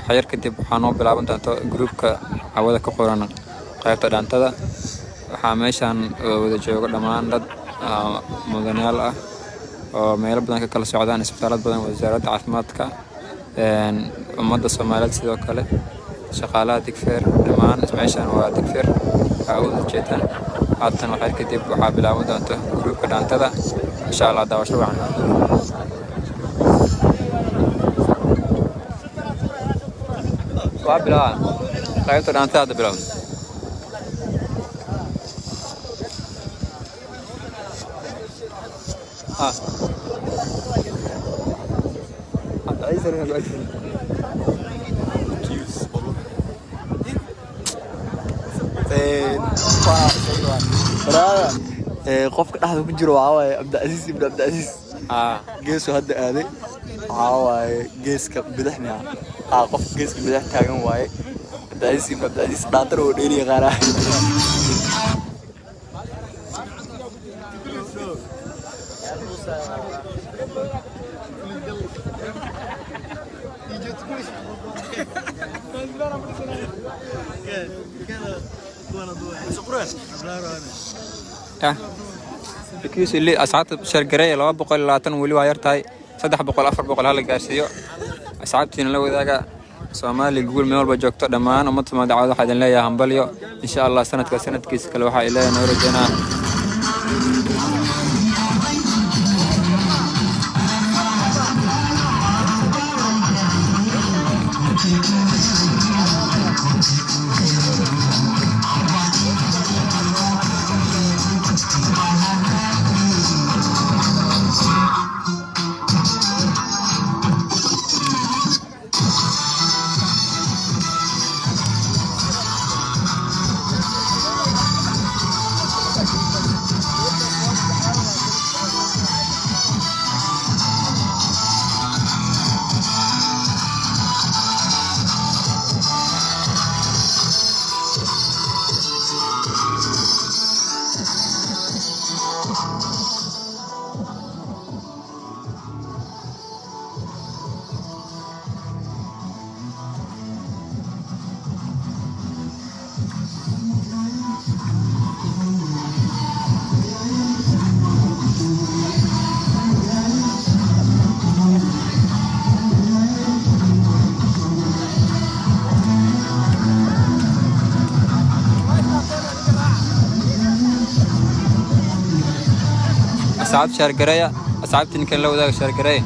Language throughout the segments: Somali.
Waxyar kadib waxaa noo bilaaban doonta gruubka hawada ku qoran qaybta dhaantada. Waxaa meeshaan wada jooga dhammaan dad mudanayaal ah oo meelo badan ka kala socdaan, isbitaalad badan, wasaaradda caafimaadka, ummadda Soomaaliyeed, sidoo kale shaqaalaha Digfeer. Dhammaan meeshaan waa Digfeer, waxaa u wada jeedaan. Haatan waxyar kadib waxaa bilaaban doonta gruubka dhaantada, insha Allah. Daawasho wacan. Waa bilaabaan qaybta dhaantada hadda bilaaban. Ah. Qofka dhexda ku jiro waxaa waaye Cabdicasiis Ibn Cabdicasiis. Geesuu hadda aaday, waxaa waaye geeska bidixna. Qofka geeska bidix taagan waaye Cabdicasiis Ibn Cabdicasiis, dhaantar oo dheeri yaqaanaa. Asxaabta share gareeya. 220 weli waa yar tahay. 300, 400 hala gaarsiiyo. Asxaabtiina la wadaaga. Soomaali guul meel walba joogto. Dhammaan ummadda Soomaalida waxaa idin leeyahay hambalyo. Insha Allah sanadka sanadkiisa kale waxaa Ilaahay noo rajaynaa. Asxaab, share gareeya. Asxaabtii ninkan la wadaaga, share gareeya.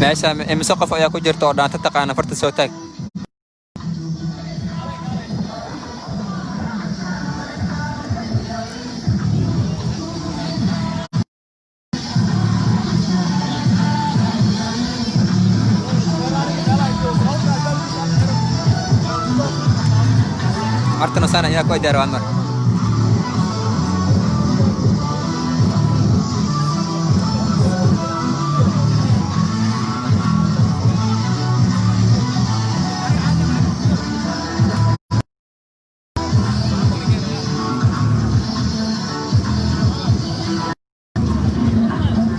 Meesha imise qof ayaa ku jirta oo dhaanta taqaana? Farta soo taag. Fartana sana ayaa ku ajaarabaan mar.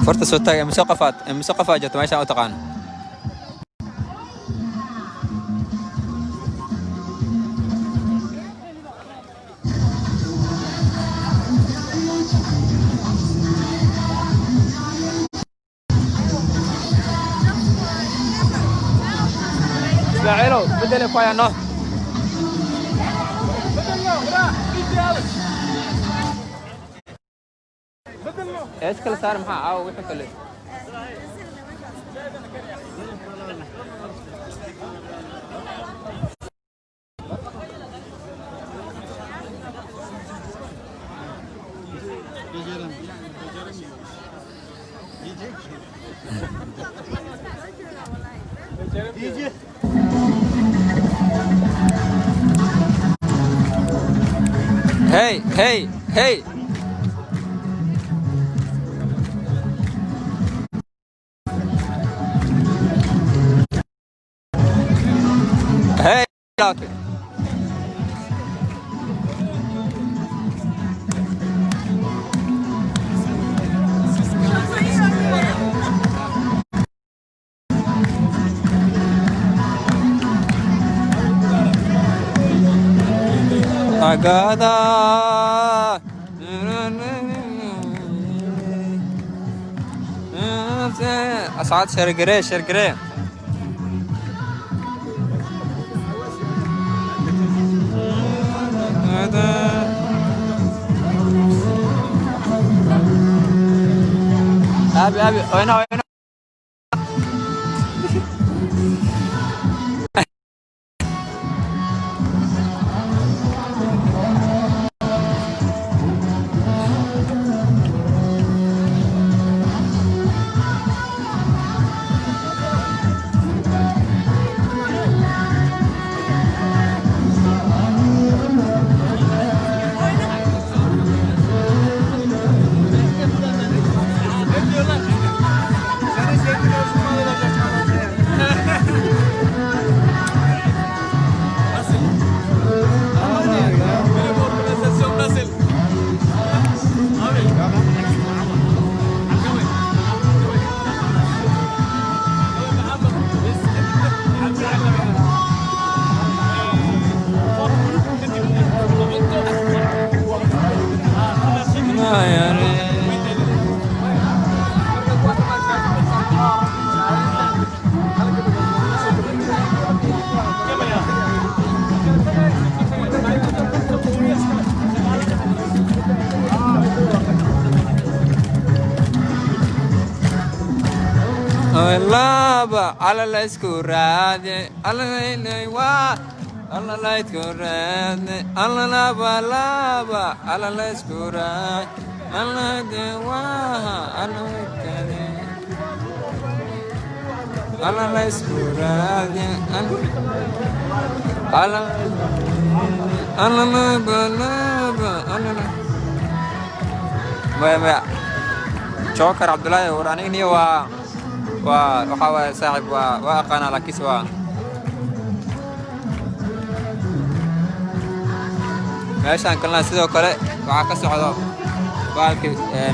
Farta soo taag. Imise qofaad jirta meeshaan u taqaano? Ismaaciilow, bedele ku hayaa noo. Ees kala saar, maxaa caawa wixii kale. Hey, hey, hey. Hey. Agada. Asxaabta share garee, share garee. Abi abi oyna oyna. Laba alla la isku raade alla waa alla la isku raade alla laba laba alla la isku raade alla de waa alla kale alla la isku raade alla alla laba laba alla la maya maya Joker Cabdullaahi war anigniyo waa waa waxaa waaye saaxib waa waa aqaanaa laakiinse waa meeshaan kalena sidoo kale waxaa ka socdo baalki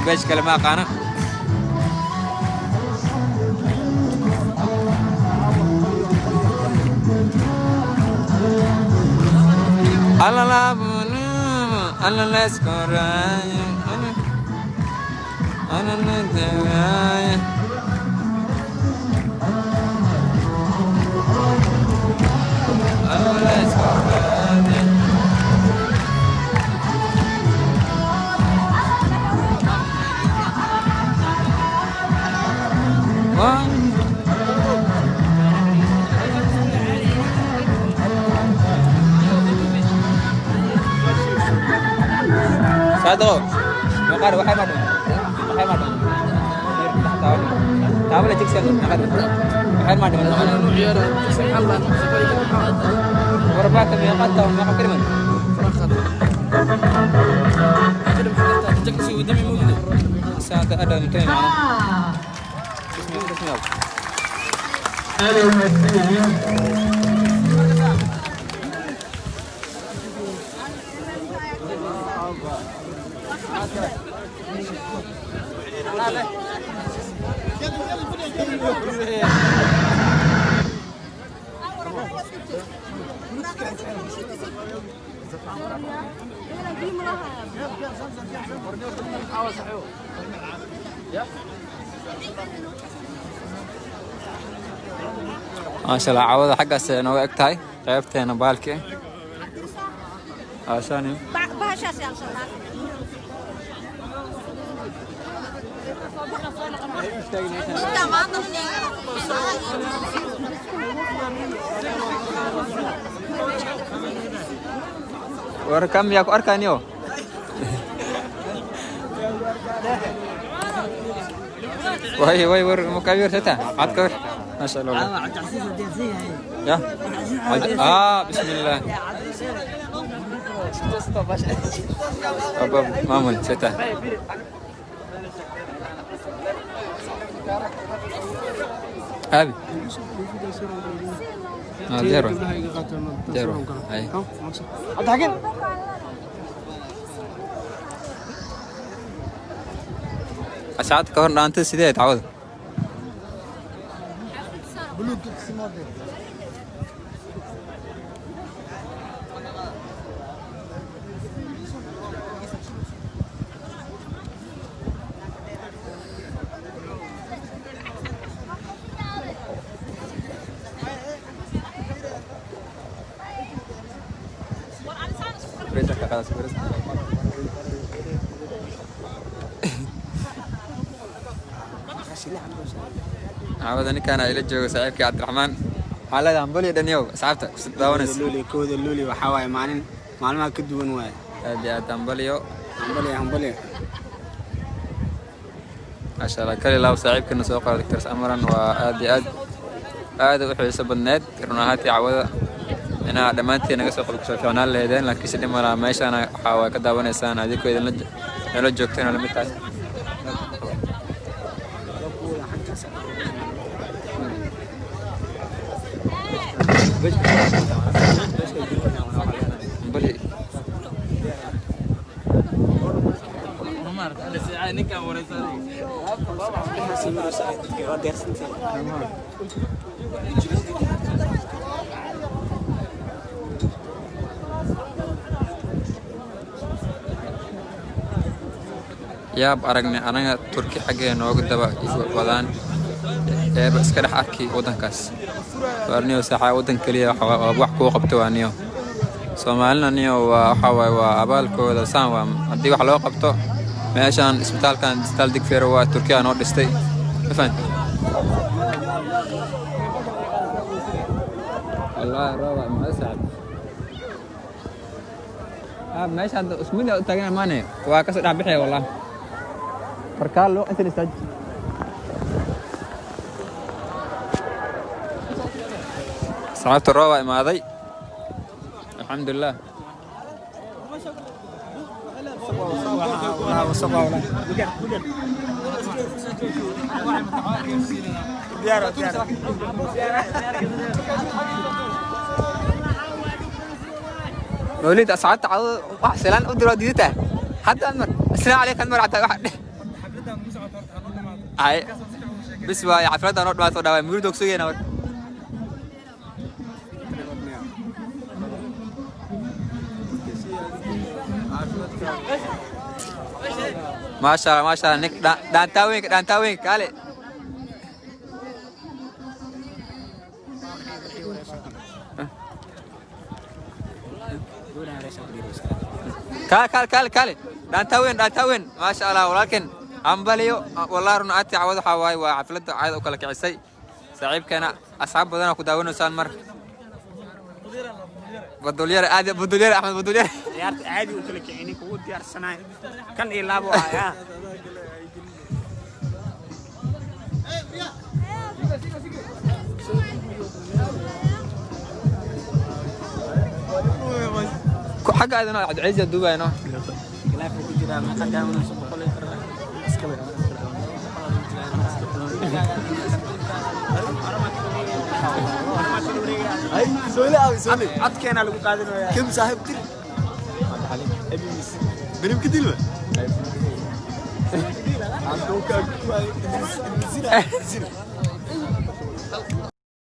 beej kale ma aqaana. Alla laba laba alla la isku raade alla la dawaaye. Saado, maqaar waxay ma dhiman. Waxay ma dhiman. Taabala jigsi maqaar. Waxay ma dhiman. Warbaaka meeqa taa meeqa kariman. Saada ada intee macna. Bismillah bismillah. Maasha Allah, cawada xaggaas ay nooga eg tahay qaybteena baalki aashaani. War kam yaa ku arkaaniyo. Way way war mukabir sata cad ka war maasha Allah. Ya bismillah. Aba maamul seta. Abi. Ah, diyaar waay. Diyaar waay. Hay. Asxaabta ka hor dhaantada sidee ahayd cawada? Presa ka qadas presa. Cawada ninkaan ila joogo saaxiibkii Cabdiraxmaan. Waxaa leedahay hambali dhaniyow asxaabta ku daawanaysa. Luuli 1 Luuli waxaa waaye maalin maalmaha ka duwan waaye. Aad iyo aad hambaliyo. Hambali hambali. Maasha Allah, kali laab saaxiibkeena soo qaaday Dr. Amaran waa aad iyo aad aad u xiiso badneed run ahaantii cawada inaa dhammaantiin naga soo qayb gasho fiicnaan lahaydeen, laakiinse dhib malaha, meeshaana waxaa waa ka daawanaysaan adinkoo idinla nala joogteen oo la mid tahay. Hambali. Yaab aragnay anaga Turki xaggee nooga daba wadaan eeba iska dhex arki waddankaas. Waarniyo saaxaa waddan keliya waxa waa wax kuu qabto waa niyo. Soomaalina niyo waa waxa waaye waa abaalkooda saan waa haddii wax loo qabto. Meeshaan isbitaalkan isbitaal Digfeero waa Turkiya noo dhistay. Ma fahanti? Wallaahi rooba ma saaxib. Ah, meesha hadda isku mid u taagan maane waa kasoo dhex bixaya wallaahi. Farkaal loo inta istaaj. Asxaabta rooba imaaday. Alxamdulilah. Mawlid asxaabta cawada wax salaan u diro diidata. Hadda mar assalaamu calaykum mar xataa wax ay bis waay xafladda noo dhamaato dhawaay murid og sugayna marka. Maasha Allah, maasha Allah, nik dhaantaawinka dhaantaawinka kaale. Kaale kaale kaale kaale dhaantaawin dhaantaawin, maasha Allah walaalkan hambaliyo wallahi run ahaantii cawada waxaa waaye waa xafladda caada u kala kicisay saaxiibkeena asxaab badanaa ku daawanaysaan mar Badulyare aad Badulyare Axmed Badulyare. Ciyaarta caadi u kala kicinin kugu diyaarsanaay kan iyo laabo ayaa. Xagga aadana Cabdicasiis duubayno. Khilaaf ku jira meeqa daawanayso boqol iyo afar. Ay, soole awi soole. Codkeena lagu qaadanayaa. Kim saaxiib dir. Benim kadil ma? Cabdulka ku waay. Idrisina.